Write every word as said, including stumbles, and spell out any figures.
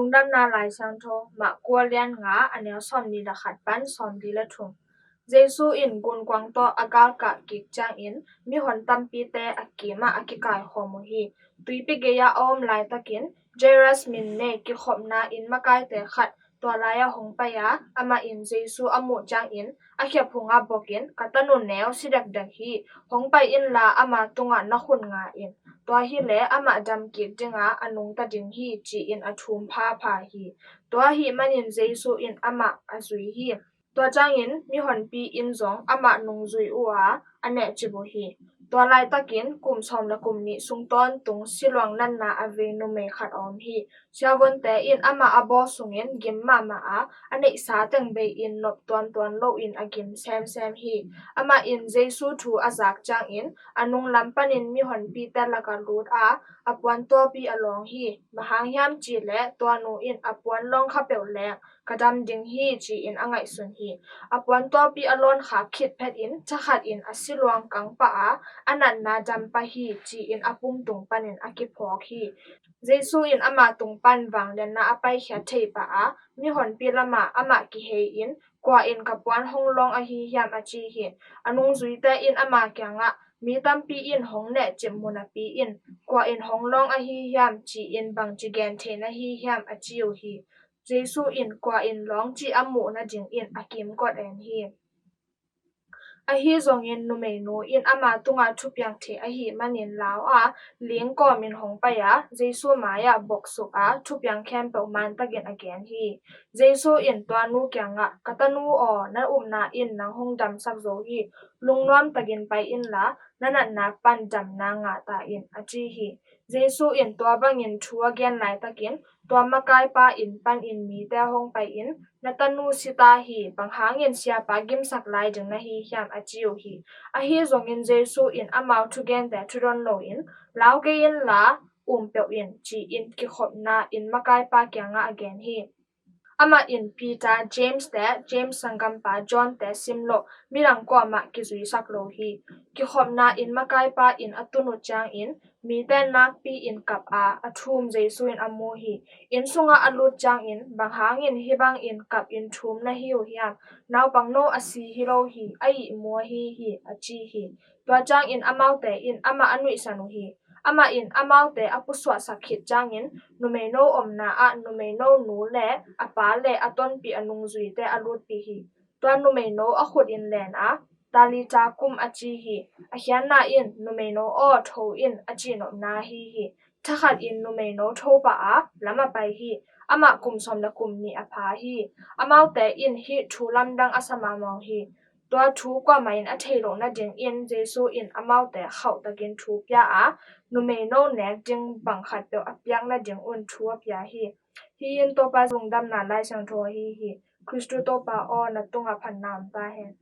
Lungdamna Laisiangtho, Mark a lian nga, a neu sawmnih le khat pan sawmli le thum. Jesu in gunkuang tawh a galkah kik ciangin mihon tampite a kimah a kikaikhawm uh hi. Tuipi gei-ah a om laitakin Jairus min nei kikhopna inn makaite khat tua lai-ah hong pai a, amah in Jesu a muh ciangin a khe phungah bokin, "Ka tanu neu si dekdek hi, hong pai inla ama tungah na khut nga in. Tua hileh amah dam kik dinga a nungta ding hi," ci-in a thum phapha hi. Tua ahih manin Jesu in amah a zui hi. Tua ciangin mihonpi in zong amah nungzui uh a, a nehcip uh hi. Tua laitakin kum sawm le kum nih sung tawntung siluang natna a vei numei khat a om hi. Siavonte in amah a bawl sungin gim mahmah a, a neihsa teng bei-in nop tuantuan loin a gim semsem hi. Amah in Jesu thu a zak ciangin a nunglam panin mihonpite lakah lut a, a puantuapi a lawng hi. Bang hang hiam cihleh tua nu in a puan lawng kha peuh leng ka dam ding hi, ci-in a ngaihsun hi. A puantuapi a lawn khak khit phetin thakhatin a siluang kang pah a, a natna dam pah hi, ci-in a pumtung panin a kiphawk hi. Jesu in ama tung pan vangliatna a paikhia thei pah a, mihonpi lamah amah kihei-in, "Kua in ka puan hong lawng ahi hiam?" a ci hi. A nungzuite in ama kiangah, "Mi tampi in hong nehcip mu napi-in, kua in hong lawng ahi hiam, ci-in bangci gen thei na hi hiam?" a ci uh hi. Jesu in kua in lawng cih a muh nadingin a kimkot en hi. Ahi zongin numeinu in ama tungah thupiang thei ahih manin lau a, ling kawmin hong pai a, Jesu mai-ah boksuk a, thupiang khempeuh mantakin a gen hi. Jesu in tua nu kiangah, "Ka tanu aw, na upna in nang hong damsak zo hi. Lungnuam takin pai inla, na natna pan damna ngah ta in," a ci hi. Jesu in tua bangin thu a gen laitakin, tua makaipa inn panin mite hong pai-in, "Na tanu si ta hi, bang hangin siapa gimsak lai ding na hi hiam?" a ci uh hi. Ahi zongin Jesu in amau thugente thudon loin, "Lau kei inla, um peuh in," ci-in kikhopna inn makaipa kiangah a gen hi. Amah in Peter, James te, James sanggampa John te simloh midang kuamah kizuisak lo hi. Kikhopna inn makaipa in a tun uh ciangin, mite nakpi-in kap a, a thum Jesu in a mu hi. Inn sungah a lut ciangin, "Bang hangin hih bangin kapin thum na hi uh hiam? Naupangno a si hi lo hi, a ihmu ahi hi," a ci hi. Tua ciangin amaute in amah a nuihsan uh hi. Amah in amaute a pusuahsak khit ciangin, numeino omna ah numeino nu le a pa le a tonpih a nungzuite a lutpih hi. Tua numeino a khut in len a, "Talitha kum," a ci hi. A khiatna in, "Numeino aw, tho in," a cihnopna ahi hi. Thakhatin numeino tho pah a, lam a pai hi. Amah kum sawm le kum nih a pha hi. Amaute in hih thu lamdang a sa mahmah uh hi. Tua thu kuamah in a thei loh nadingin Jesu in amaute khauhtakin thu pia a, numeino nek ding bang khatpeuh a piak nadingun thu a pia hi. Hih in Topa Lungdamna Laisiangtho ahi hi. Khristu Topa aw, na tungah phatna om ta hen.